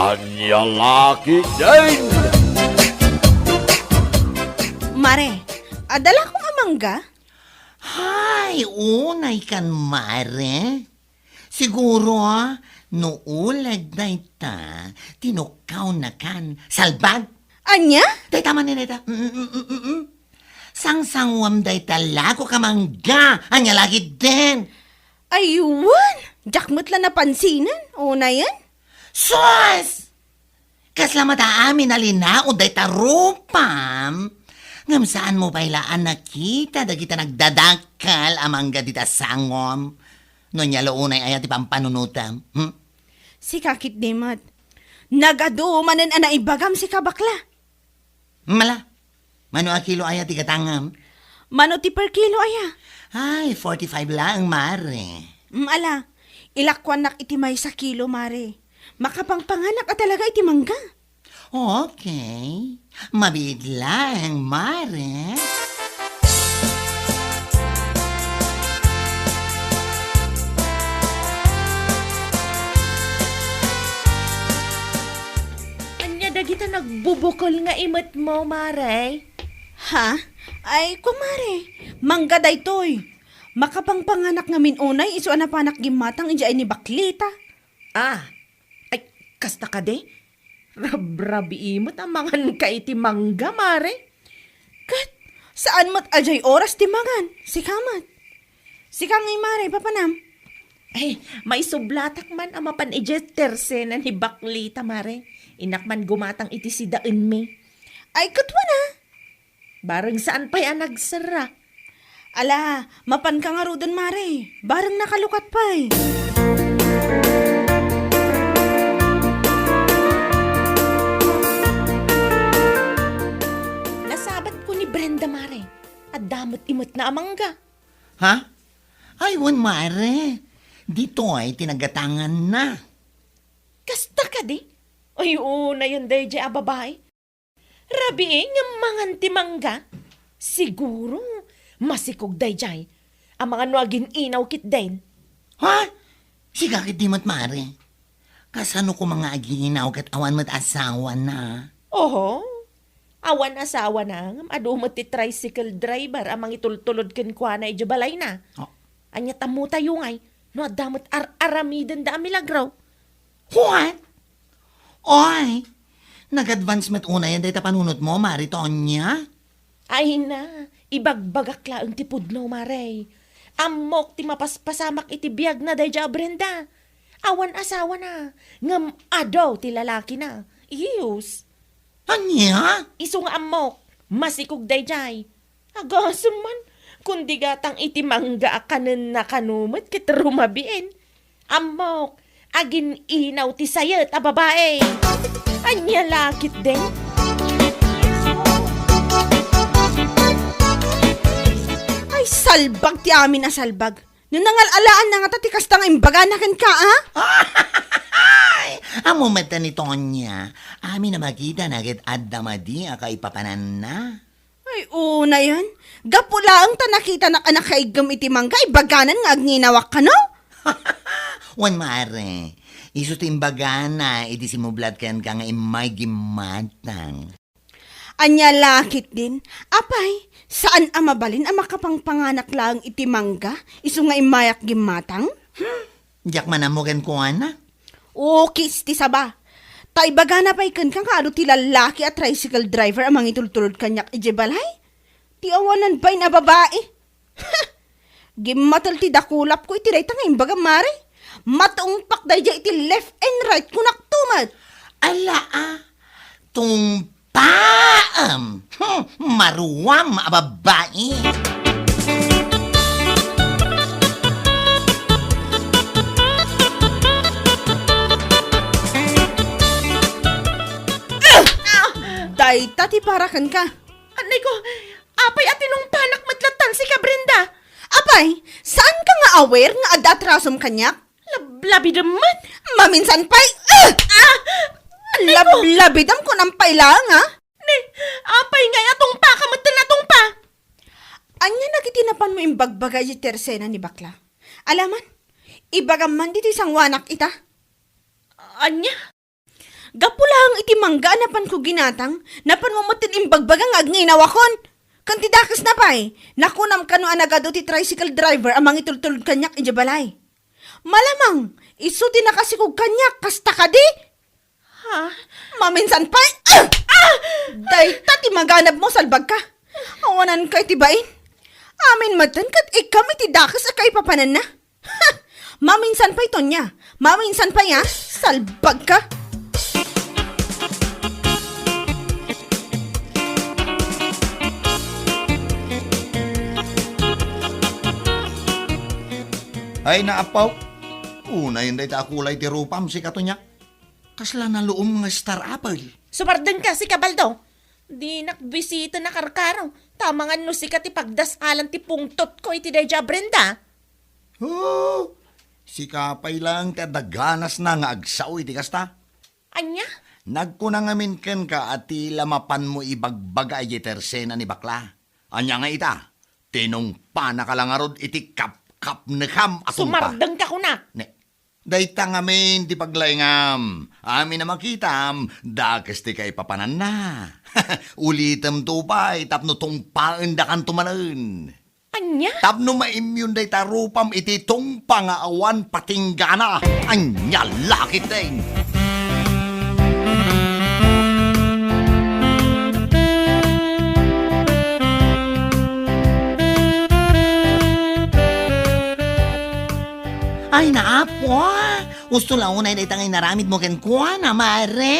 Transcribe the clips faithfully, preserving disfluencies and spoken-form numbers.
Ania la ketdin? Mare, adda la koma mangga? Hay, unay kan, mare. Siguro, no uleg dayta, tinukkawnakan. Salbag? Ania? Dayta manen, dayta. Mm, mm, mm, mm, mm. Sangsanguam dayta lako ka mangga. Ania la ketdin? Ay, wen! Diak met la napansinan. Unayen? Sus! Kasla met amin a linaon dayta rupam. Ngem saanmo pay la a nakita dagita nagdadakkel a mangga dita sangom? No ania la unay aya ti pampanunotam? Hmm? Sika ketdi met. Nagadu manen a naibagam sika, bakla. Mala, mano a kilo aya ti gatangam? Mano ti per kilo aya? Ay, forty-five laeng, mare. Mm, ala, ilakuannak iti maysa kilo, mare. Makapangpanganak a talaga iti mangga. Okay. Mabiit laeng, mare. Ania dagita nagbubukel nga imetmo, mare? Ha? Ay, kumare, mangga daytoy. Makapangpanganak ngamin unay isu a napanak gimmatang idiay ni Baklita. Ah, ay, kasta kadi? Rabrabii met a manganka iti mangga, mare. Ket, saan met a diay oras ti mangan, sika met. Sika ngay, mare, papanam? Ay, maisublatak man a mapan idiay tersena ni Baklita, mare. Innak man gumatang iti sidaenmi. Ay, ket wen a. Bareng saan pay a nagserra. Ala, mapanka ngaruden, mare. Bareng nakalukat pay. Nasabatko ni Brenda, mare. Adda met imetna a mangga. Ha? Ay, wen, mare. Ditoy ti nagatanganna. Kasta kadi? Ay, unayen daydiay a babai. Rabii ngem mangan ti mangga? Siguro, masikog daydiay. Amangan no agin-inaw ketdin. Ha? Sika ketdi met, mare. Kasano koma nga agin-inaw ket awan met asawana? Oho. Awan asawana, ngem adu met ti tricycle driver a mangitultulod kenkuana idiay balayna. Oh. Ania tammotayo ngay, no adda met ar-aramidenda a milagro? What? Oy, nag-advance met unayen dayta panunotmo, Mare Tonya? Ay na, ibagbagak laeng ti pudno, Mare. Ammok ti mapaspasamak iti biagna daydiay a Brenda. Awan asawana, ngem adu ti lalakina. Iyus. Ania? Isu nga ammok, masikog daydiay. Agasem man, kundi gatang iti mangga a kanenna kano met ket rumabiin. Ammok, agin-inaw ti sayet a babai. Ania la ketdin? Ay, salbag ti amin a salbag. No nangal-alaanna ngata ti kasta nga imbagana kenka, a? Ay, ammo met ni Tonya. Amin a makitana ket adda madi a kaipapananna. Ay, unayen. Gapu laeng ta nakitanak a nakaiggem iti mangga, ibaganan nga agninawak kano? Wen, Mare. Isu ti imbagana idi simublat kenka nga immay gimmatang. Ania la ketdin? Apay, saan a mabalin a makapangpanganak laeng iti mangga, isu nga immayak gimmatang? Hmm, diak man ammo kenkuana. Ukis ti saba. Ta ibagana pay kenka nga adu ti lallaki a tricycle driver a mangitultulod kaniak idiay balay? Ti awanan bain a babai. Gimmatel ti dakulapko iti dayta nga imbagam, Mare. Matungpak daydiay iti left and right, kunak to met. Ala a, tungpaam. Hmm, maruam a babai. Ah! Dayta ti para kenka. Anay ko, apay a tinungpanak met lattan sika, Brenda? Apay, saanka nga aware nga adda atrasom kaniak? Lablabidem met. Maminsan pay, ah! Ah! Anay ko. Lablabidem, kunam pay laeng, a? Ne, apay ngay a tungpaka met ten a tungpa? Ania dagiti napanmo imbagbaga iti tersena ni bakla? Alaman, ibagam man ditoy sangoanak ita. Ania? Gapu laeng iti mangga a napanko ginatang, napanmo met ti imbagbaga nga agnginaw akon. Ken ti dakesna pay, nakunam kano a nagadu ti tricycle driver a mangitultulod kaniak idiay balay. Malamang, isu ti nakasikog kaniak, kasta kadi? Ha? Maminsan pay, ah! Ah! Dayta ti maganabmo, salbagka. Awananka iti bain. Amin metten ket ikkam iti dakes a kaipapananna. Maminsan pay, Tonya. Maminsan pay, ha? Salbagka. Ay, naapaw. Unayen dayta a kulay ti rupam, sika, Tonya. Kasla naluom nga star apple. Sumardengka, sika, Baldo. Dinak bisita a karkaro. Ta amangan no sika ti pagdasalan ti pungtotko iti daydiay a Brenda. Oh, sika pay laeng ti adda ganasna nga agsao iti kasta. Ania? Nagkuna ngamin kenka a ti la mapanmo ibagbaga idiay tersena ni bakla. Ania nga ita? Tinungpanaka la ngarud iti kapkapnekam a tungpa. Sumardengka kunak. Ne, dayta ngamin ti paglaingam. Amin a makitam, dakes ti kaipapananna. Ulitemto pay tapno tungpaendakanto manen. Ania? Tapno maimyon dayta rupam iti tungpa nga awan patinggana. Ania la ketdin? Ay, naapo, ah. Usto la unay dayta nga inaramidmo kenkuana, mare.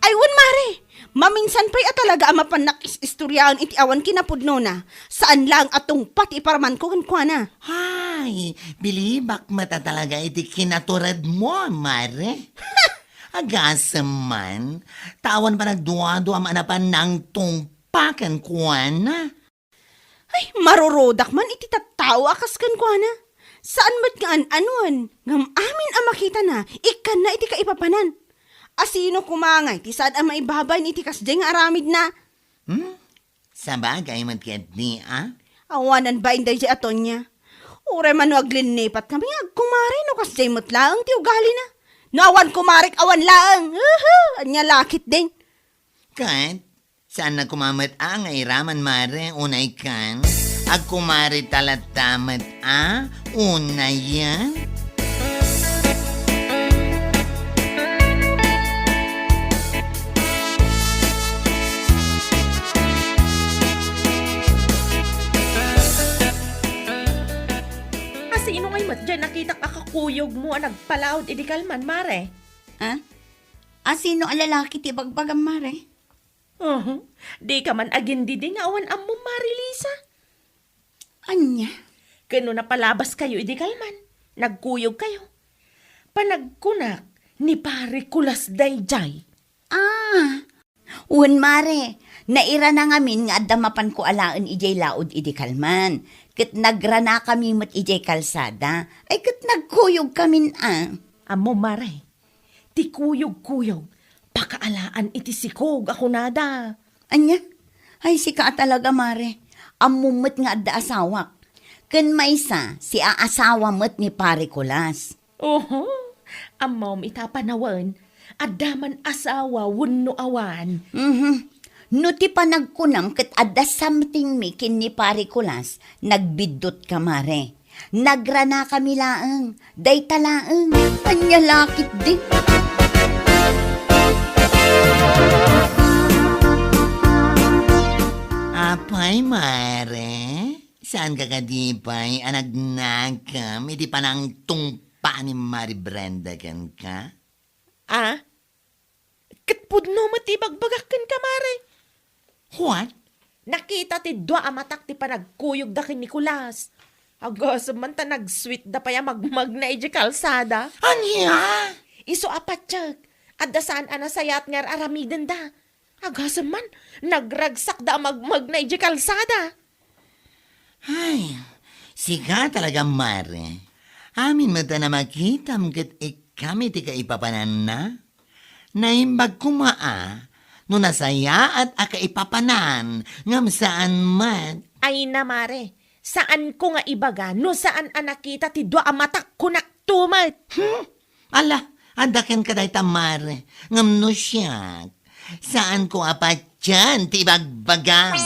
Ay, wen, mare. Maminsan pay a talaga a mapannak is-istoriaen iti awan kinapudnona. Saan laeng a tungpa ti iparamanko kenkuana. Ay, bilibak met a talaga iti kinaturedmo, mare. Agasem man, ta awan panagduaduam a napan nangtungpa kenkuana. Ay, marurudak man iti tattao a kas kenkuana. Saan met nga an-anuan, ngem amin a makitana, ikkanna iti kaipapanan. Asino koma ngay ti saan a maibabain iti kasdiay nga aramidna? Hmm? Sabagay met ketdi, a? Awanan bain daydiay a Tonya. Uray man no aglinnipat kami nga agkumare no kasdiay met laeng ti ugalina. No awan kumarek, awan laeng. Uhu! Ania la ketdin? Ket, saanna koma met a nga iraman, mare, unay kan? Agkumareta latta met a, unayen? Asino ngay met diay nakitak a kakuyogmo a nagpalaud idi kalman, mare? Ha? Asino a lalaki ti ibagbagam, mare? Uhu. Dika man agindidi nga awan ammom, Mare Lisa. Ania? Ken no napalabaskayo idi kalman, nagkuyogkayo. Panagkunak, ni Pare Kulas daydiay. Ah, wen, mare, nairana ngamin nga adda mapanko alaen idiay laud idi kalman. Ket nagranakami met idiay kalsada. Ay, ket nagkuyogkamin a. Ammom, mare, ti kuyogkuyog, pakaalaan iti sikog a kunada. Ania? Ay, sika a talaga, mare. Ammom met nga adda asawak. Ken maysa, siaasawa met ni Pare Kulas. Oho, ammom ita a panawen, adda man asawa wenno awan. Mhm. No ti panagkunam ket adda something mi ken ni Pare Kulas, nagbiddutka, mare. Nagranakami laeng, dayta laeng. Ania la ketdi? Apay, mare? Saanka kadi pay a nagnakam iti panangtungpa ni Mare Brenda kenka? Ah? Ket pudno met ti ibagbagak kenka, mare. What? Nakita ti dua a matak ti panagkuyogda ken ni Kulas. Agasem man ta nagsweetda pay a magmagna idiay kalsada. Ania? Isu a patiek, adda saan a nasayaat nga ar-aramidenda. Agasem man, nagragsakda a magmagna idiay kalsada. Ay, sika talaga, mare. Amin met a nakitam ket ikkam iti kaipapananna. Naimbag koma a no nasayaat a kaipapanan, ngem saan met. Ay na, mare, saanko nga ibaga no saan a nakita ti dua a matak, kunakto met. Hmm? Ala, Adda kenka dayta, mare, ngem no siak, saanko a patien ti ibagbagam.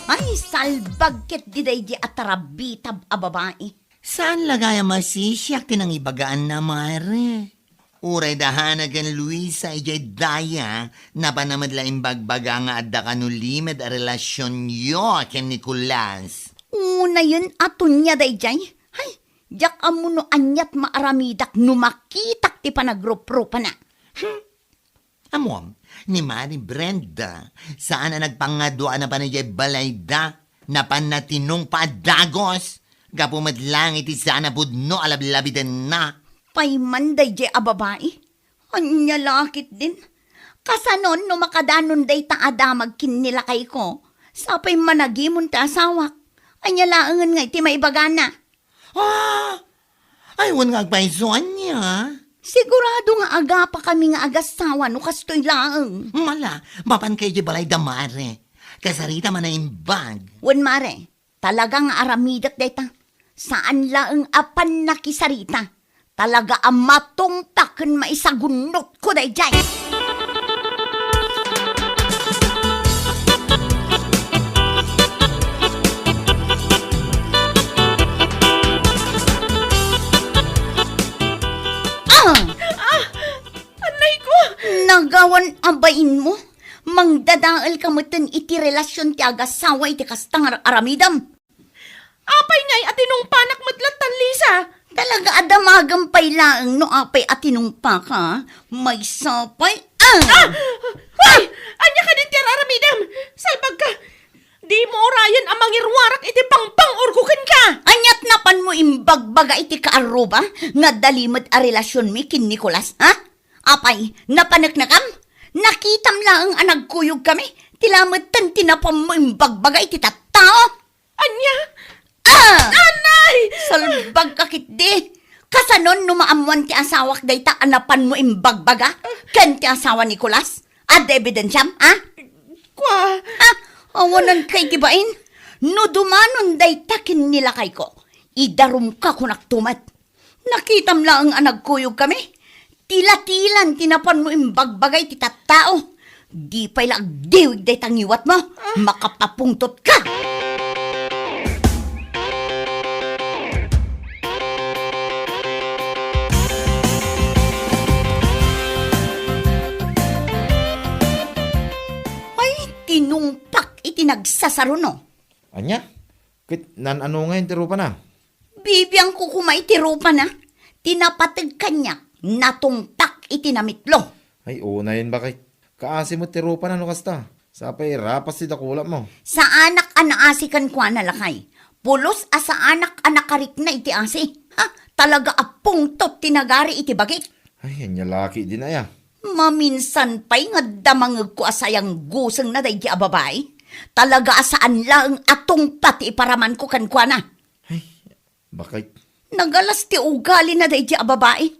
Ay, salbag ketdi daydi a tarabitab a babai. Saan la gayam a sisiak ti nangibagaanna, mare. Uray da Hana ken Luisa idiay daya, napanna met la imbagbaga nga adda kano limed a relasionyo ken Nicolas. Unayen a tunia daydiay. Hay, diak ammo no aniat maaramidak no makitak ti panagruprupana. Hmm. Ammom, ni Mari Brenda, saan a nagpangadua a napan idiay balayda, napanna tinungpa a dagus, gapu met laeng iti saan a pudno a lablabidenna. Pay man daydiay a babai? Ania la ketdin? Kasanon no makadanon dayta a damag ken ni lakayko? Sapay managimon ti asawak. Ania laengen nga iti maibagana? Ah! Ay, wen nga agpayso, ania? Sigurado nga agapakami nga agassawa no kastoy laeng. Mala, mapanka idiay balayda, mare. Kasarita man a imbag. Wen, mare, talaga nga aramidek dayta. Saan laeng a pannakisarita. Talaga a matungpa ken maisagunnotko daydiay. Ah! Ah! Anay ko! Nagawan a bainmo? Mangdadaelka metten iti relasion ti agassawa iti kasta nga aramidem. Apay ngay a tinungpanak met lattan, Lisa? Talaga a damagem pay laeng no apay a tinungpaka. Maysa pay, ah! Ah! Hoy! Ania kadin ti ar-aramidem? Salbagka! Dimo urayen a mangiruarak iti pangpang-urgo kenka! Aniat napanmo imbagbaga iti kaarruba nga adda limed a relasionmi ken Nicolas, ha? Apay, napaneknekam? Nakitam laeng a nagkuyogkami, ti lametten ti napanmo imbagbaga iti tattao. Ania? Ah! Anay! Salbagka ketdi. Kasanon no maammuan ti asawak dayta a napanmo imbagbaga ken ti asawa ni Nicolas? Adda ebidensiam, a? Kua. Ah, awananka iti bain. No dumanon dayta ken ni lakayko, idarumka kunak to met. Nakitam laeng a nagkuyogkami. Tila-tilan ti napanmo imbagbaga iti tattao. Di pay la agdiwig dayta ngiwatmo. Ah. Makapapungtotka. Ay, tinungpak iti nagsasaruno. Ania? Ket nan-ano ngayen ti rupana? Bibiangko koma iti rupana. Ti napateg kaniak, natungpak iti namitlo. Ay, unayen, baket. Kaasi met ti rupana no kasta. Sapay rapas ti dakulapmo. Saanak a naasi kenkuana, lakay. Pulos a saanak a nakarikna iti asi. Ha? Talaga a pungtot ti nagari iti bagik. Ay, ania la ketdin aya? Maminsan pay nga adda mangegko a sayanggusengna daydi a babai. Talaga a saan laeng a tungpa ti iparamanko kenkuana. Ay, baket. Nagalas ti ugalina daydi a babai.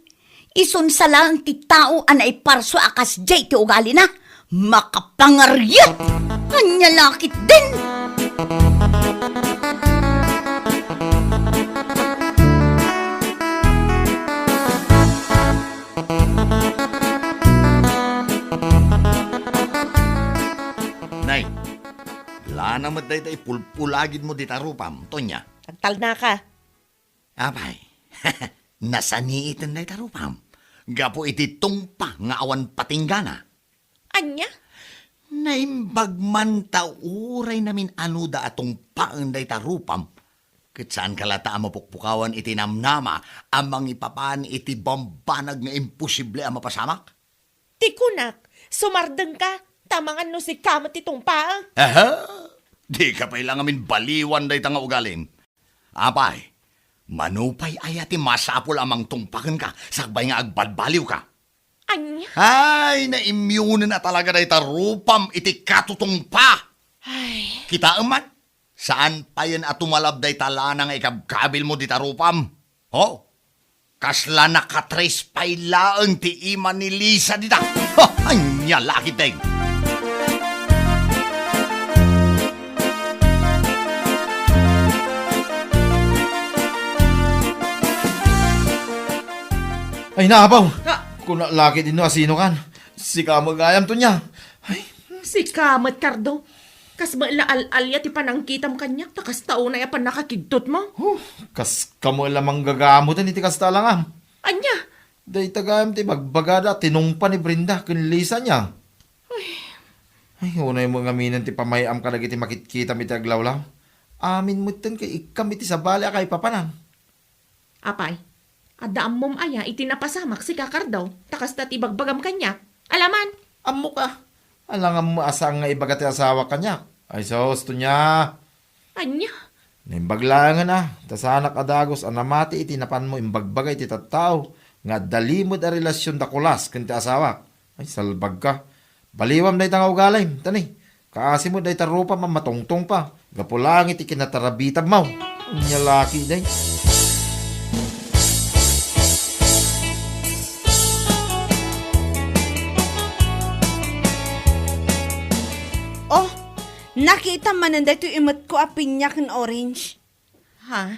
Isunsa laeng ti tao a naiparso a kasdiay ti ugalina. Makapangariat! Ania la ketdin? Nay, lana met dayta ipulpulagidmo dita rupam, Tonya. Agtalnaka. Apay, nasaniiten dayta rupam gapu iti tungpa nga awan patinggana. Ania? Naimbag man ta uray namin-anuda a tungpaen dayta rupam, ket saanka latta a mapukpukawan iti namnama a mangipapan iti bambanag nga imposible a mapasamak? Ti kunak, sumardengka, ta mangan no sika met ti tungpaek. Aha! Dika pay la ngamin baliwan dayta nga ugalim. Apay, mano pay aya ti masapul a mangtungpa kenka sakbay nga agbalbaliwka? Ania? Ay, naimyonen a talaga dayta rupam iti katutungpa. Ay. Kitaem man, saan payen a tumalab dayta lana nga ikabkabilmo dita rupam. Ho? Kasla nakatres pay laeng ti ima ni Lisa dita. Ha, ania la ketdin? Ay, naapaw! Ah! Kuna lakit inno a sinokan. Sika met gayam, Tonia. Ay. Sika met, Cardo. Kas met la al-alia ti panangkitam kaniak, ta kasta unay a pannakakigtotmo. Huh, kas kamo la manggagamuten iti kasta a langam. Ania? Dayta gayam ti bagbagada a tinungpa ni Brenda ken Lisa nia. Ay. Ay, unay mo ngaminen ti pamay-am kadagiti makitkitam iti aglawlaw. Amin metten ket ikkam iti sabali a kaipapanan. Apay, adda ammom aya iti napasamak, sika Cardo, ta kasta ti ibagbagam kaniak? Alaman! Ammok a. Alangan mo a saan nga ibaga ti asawak kaniak. Ay, sus, Tonia. Ania? Naimbag laengen a, ta saanak a dagus a namati iti napanmo imbagbaga iti tattao nga adda limed a relasion da Kulas ken ti asawak. Ay, salbagka. Baliwam dayta nga ugalim, tani. Kaasi met dayta rupam a matungtungpa. Gapu laeng iti kinatarabitabmo. Ania lakit, day. Oh, nakitam manen daytoy imetko a pinya ken orange. Ha?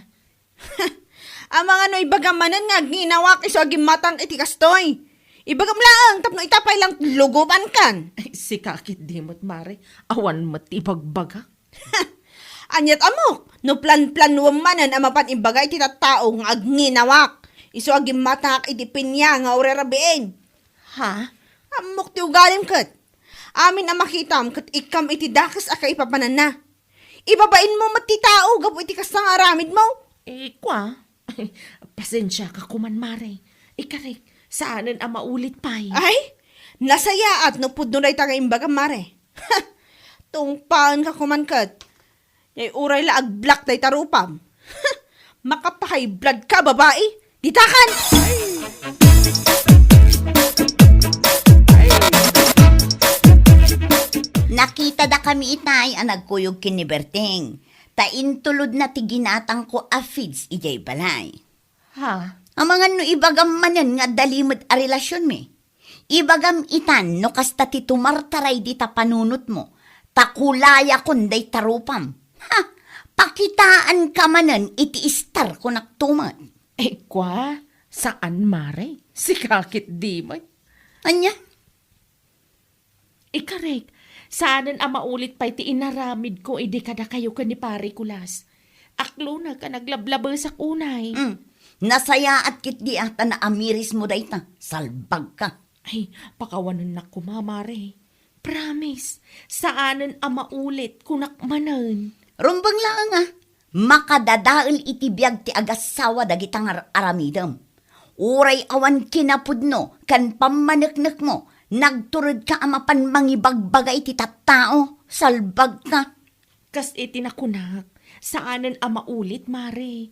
Amangan no ibagam manen nga agninawak isu a gimmatangak iti kastoy. Ibagam laeng tapno ita pay lang lugubankan. Ay, sika ketdi met, Mare. Awan met ti ibagbagak. Aniat ammok, no planplanuem manen a mapan ibaga iti tattao nga agninawak isu a gimmatangak iti pinya nga uray rabiin. Ha? Ammok ti ugalim ket. Amin a makitam ket ikkam iti dakes a kaipapananna. Ibabainmo met ti tao gapu iti kasta nga aramidmo. Eh, kua? Pasensiaka koman, Mare. Ikarek, saanen a maulit pay. Ay, nasayaat no pudno dayta nga imbagam, Mare. Tungpaenka koman ket. Yay uray la agblock dayta rupam. Makapahayblad ka, babai. Ditakan! Nakitadakami itay a nagkuyog ken ni Berting, ta intulodna ti ginatangko a feeds idiay balay. Ha? Amangan no ibagam manen nga adda limed a relasionmi. Ibagam itan no kasta ti tumartaray dita panunotmo, ta kulayakon dayta rupam. Ha! Pakitaanka manen iti istar ko naktumet. Eh, kua, saan, Mare. Sika ketdi met. Ania? Ikarek, saanen a maulit pay ti inaramidko idi kadakayo ken ni Pare Kulas. Aklonek a naglablabesak unay. Mm. Nasayaat ketdi a ta naamirismo dayta. Salbagka. Ay, pakawanennak koma, Mare. Promise, saanen a maulit, kunak manen. Rumbeng laeng a, makadadael iti biag ti agassawa dagita nga ar-aramidem. Uray awan kinapudno ken pammaneknekmo, nagturedka a mapan mangibagbaga iti tattao, salbagka. Kas iti nakunak, saanen a maulit, Mare.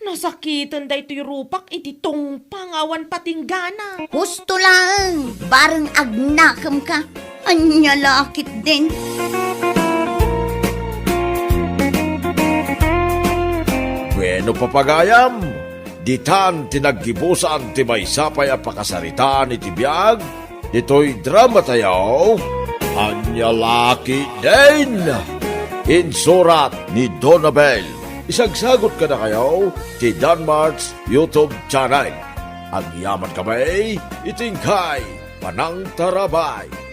Nasakiten daytoy rupak iti tungpa nga awan patinggana. Husto laeng, bareng agnakemka. Ania la ketdin? Bueno, papagayam, ditan ti naggibusan ti maysa pay a pakasaritaan iti biag ditoy dramatayo, Ania la ketdin? Insurat ni Donabel. Isagsagut kadakayo ti Danmart's YouTube channel. Agyamankami iti inkay panangtarabay.